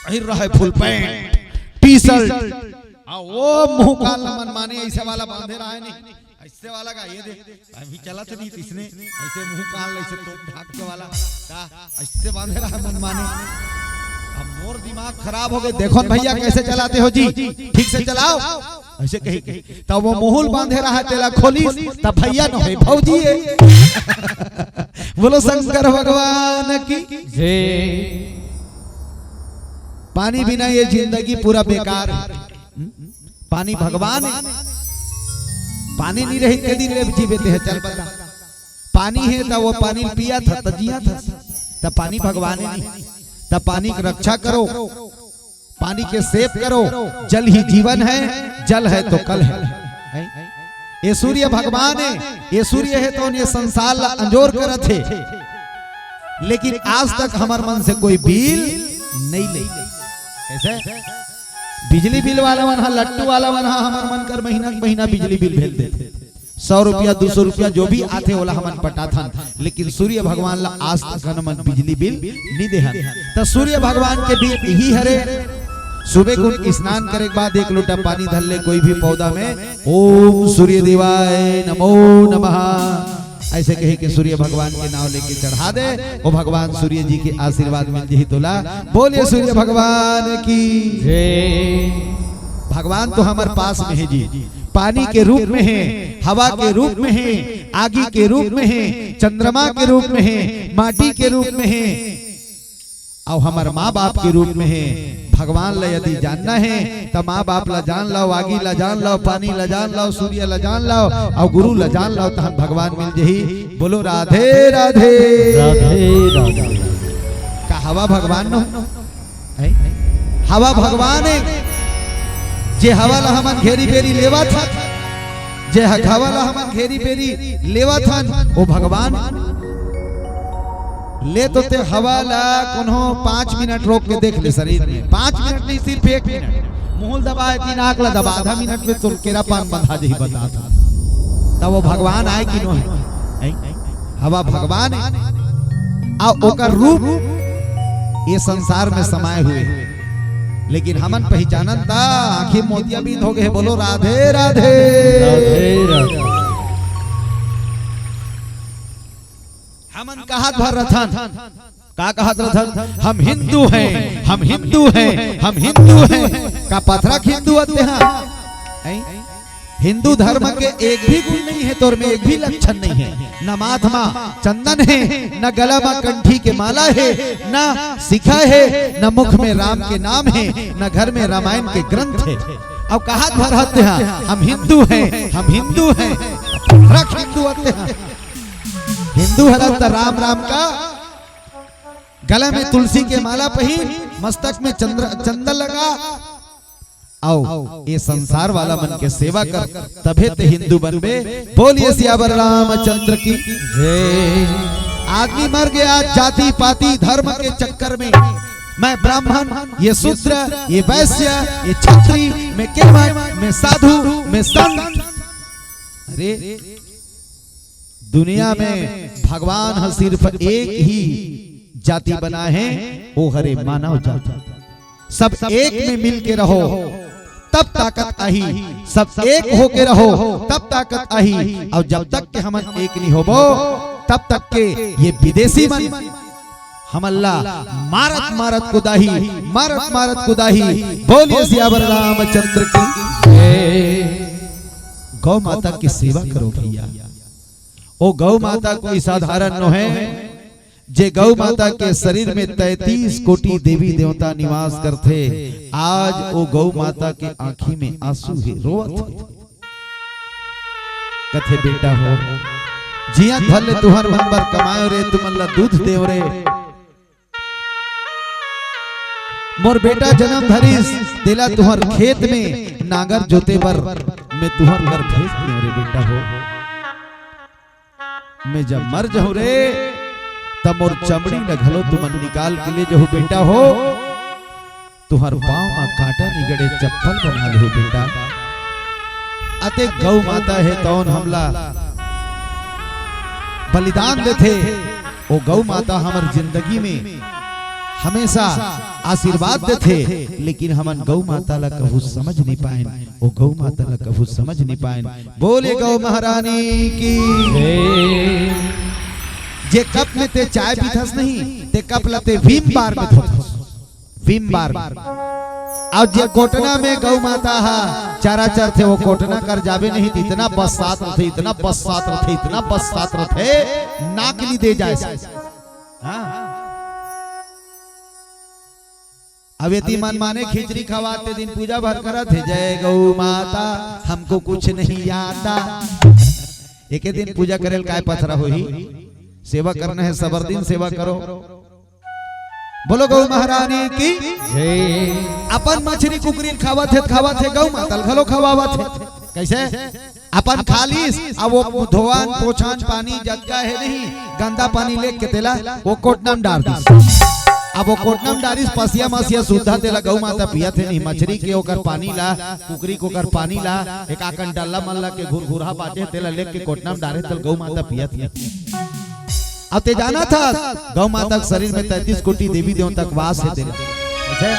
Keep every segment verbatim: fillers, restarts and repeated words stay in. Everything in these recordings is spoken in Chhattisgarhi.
पहिर रहे फुल पैंट, टी शर्ट, आ वो मुंह कान ल मनमाने ऐसे वाला बांधे रहे नहीं, ऐसे वाला का ये दे, अभी चलत नहीं इसने ऐसे मुंह कान ल ऐसे तोप ढाक के वाला का ऐसे बांधे रहे मनमाने। अब मोर दिमाग खराब हो गए, देखो न भैया कैसे चलाते हो जी, ठीक से चलाओ। ऐसे कही कही तब वो मुहुल बांधे रहा, तेला खोलिस, तब भैया न होय, भौजी है। बोलो शंकर भगवान की। जय। पानी बिना ये जिंदगी पूरा बेकार है। पानी भगवान है। पानी नहीं रही के दिन रे जीवे ते है, चल बता। पानी है तो वो पानी पिया था, तो जिया था। तो पानी भगवान है नहीं। तो पानी की रक्षा करो, पानी के सेव करो। जल ही जीवन है, जल है तो कल है। हैं? ये सूर्य भगवान है, ये सूर्य है तो ये संसार ला अंजोर करत है, लेकिन आज तक हमर मन से कोई बिल नहीं ले। कैसे? बिजली बिल वाला मन हा, लट्टू वाला मन हा, हमर मन कर महीना के महीना बिजली बिल भेज देथे। सौ रुपया, दो सौ रुपया जो भी आथे, ओला हमन पटाथन, लेकिन सूर्य भगवान ला आज तक हमन बिजली बिल नहीं देहन। त सूर्य भगवान के बिल यही हरे, सुबह कुन स्नान करे के बाद एक लोटा पानी धर ले कोई भी पौधा में, ओम सूर्य देवाय नमो नमः, ऐसे कहे के सूर्य भगवान के नाम लेके चढ़ा दे, वो भगवान सूर्य जी के आशीर्वाद मिल जही तोला। बोलिए सूर्य भगवान की। जय। भगवान तो हमर पास में है जी, पानी के रूप में है, हवा के रूप में है, आगी के रूप में है, चंद्रमा के रूप में है, माटी के रूप में है, अउ हमर माँ बाप के रूप में हे। भगवान ला यदि जानना हे, त माँ बाप ला जान लव, आगी ला जान लव, पानी ला जान लव, सूर्य ला जान लव, अउ गुरु ला जान लव, तहन भगवान मिल जही। बोलो राधे राधे। राधे राधे। का हवा भगवान नो? हैं? हवा भगवान हे, जे हवा ला हमन घेरी बेरी लेवत हन, जे ह-, हवा ला हमन घेरी बेरी लेवत हन, वो भगवान। ले तो ते हवा ला कोनो पाँच मिनट रोक के देख ले शरीर में, पाँच मिनट नहीं, सिर्फ एक मिनट। मुंह ल दबा, एती नाक ला दबा, आधा मिनट में तोर केरा पान बंधा जही, बतात हन। तब वो भगवान आय कि नो हे? हैं? हवा भगवान हे, अउ ओकर रूप ये संसार में समाये हुए हे। लेकिन हमन पहिचानन त आँखी मोतियाबिंद हो गे। बोलो राधे राधे। राधे राधे। हमन कहत भर रथन, का कहत रथन? हम हिंदू हैं, हम हिंदू हैं, हम हिंदू हैं। का पथरा के हिंदू अते हा? हैं? हिंदू धर्म के एक भी गुण नहीं हे तोर में, एक भी लक्षण नहीं हे। न माथ मा चंदन हे, न गला मा कंठी के माला हे, न शिखा हे, न मुख में राम के नाम हे, न घर में रामायण के ग्रंथ हे। अउ कहत भर हते हा, हम हिंदू हैं, हम हिंदू हैं। रख हिंदू अते हा। हिंदू हरत राम राम का, गला में तुलसी के माला पहिन, मस्तक में चंद्र, चंदन लगा, अउ ये संसार वाला मन के सेवा कर, तभे ते हिंदू बनबे। बोलिए सियावर रामचंद्र की जय। आदमी मर गया जाति पाति धर्म के चक्कर में, मैं ब्राह्मण, ये शूद्र, ये वैश्य, ये छत्री, मैं केवट, मैं साधु, मैं संत। अरे, दुनिया में भगवान ह सिर्फ एक ही जाति बनाए हे, वो हरे मानव जाति। सब एक में मिल के रहो, तब ताकत आही। सब एक होके रहो, तब ताकत आही। अउ जब तक के हमन एक नहीं होबो, तब तक के ये विदेशी मन हमन ला मारत मारत कुदाही, मारत मारत कुदाही। बोलिए सियावर रामचंद्र की जय। गौ माता की सेवा करो भैया। ओ गौ माता कोई साधारण नो हे, जे गौ माता के शरीर में तैंतीस कोटि देवी देवता निवास करथे। आज ओ गौ माता के आँखी में आंसू हे, रोवत हे। कथे, "बेटा हो, जियत भर ले तुहर मन बर कमायो रे, तुमन ला दूध देव रे। मोर बेटा जन्म धरिस, तेला तुहर खेत में नांगर जोते बर मैं तुहर घर भेज देव रे बेटा हो। मैं जब मर जहूं रे, तब मोर चमड़ी ल घलो तुमन निकाल के ले जहू बेटा हो। तुहर पांव म कांटा निगड़े चप्पल बना लहू बेटा।" अते गौ माता हे तौन हमला बलिदान देथे। ओ गौ माता हमर जिंदगी में हमेशा आशीर्वाद देथे, लेकिन हमन गौ माता ला कभू समझ नहीं पाएन, ओ गौ माता ला कभू समझ नहीं पाएन। बोले गौ महारानी की। जय। जे कप में ते चाय पीथस नहीं, ते कप ला ते विम बार में धोथस। विम बार में। अउ जे कोटना में गौ माता हा चारा चरथे, वो कोटना कर जाबे नहीं, त इतना बस्सात रथे, इतना बस्सात रथे, इतना बस्सात रथे, नाक नी दे जाए। हाँ। अब एती मन माने खिचड़ी खवात ते दिन पूजा भर करत हे, "जय गौ माता, हमको कुछ नहीं आता।" एके दिन पूजा करे ल काय पथरा होही? सेवा करना हे, सबर दिन सेवा करो। बोलो गौ महारानी की। जय। अपन मछरी कुकरी ल खावत हे, खावत हे, गौ माता ल घलो खवावत हे। कैसे? अपन खा लीस, अब वो धोवन, पोछन, पानी जतका हे नहीं, गंदा पानी लेके तेला वो कोटना म डार दिस। अब वो कोटना म डारिस, पसिया मसिया सुद्धा तेला गौ माता पियत हे नहीं, मछरी के ओकर पानी ला, कुकरी के ओकर पानी ला, एक आकन डल्ला मल्ला के घुरघुरहा बाचे, तेला लेके कोटना म डारे, तेला गौ माता पियत हे। अब ते जानत हस, गौ माता के शरीर में तैंतीस कोटि देवी देवता के वास हे तेला। अच्छा?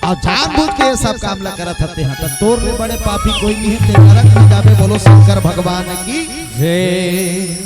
अउ जानबूझ के ये सब काम ला करत हते हैं, त तोर ले बड़े पापी कोई नहीं हे, ते नरक में जाबे। बोलो शंकर भगवान की। जय।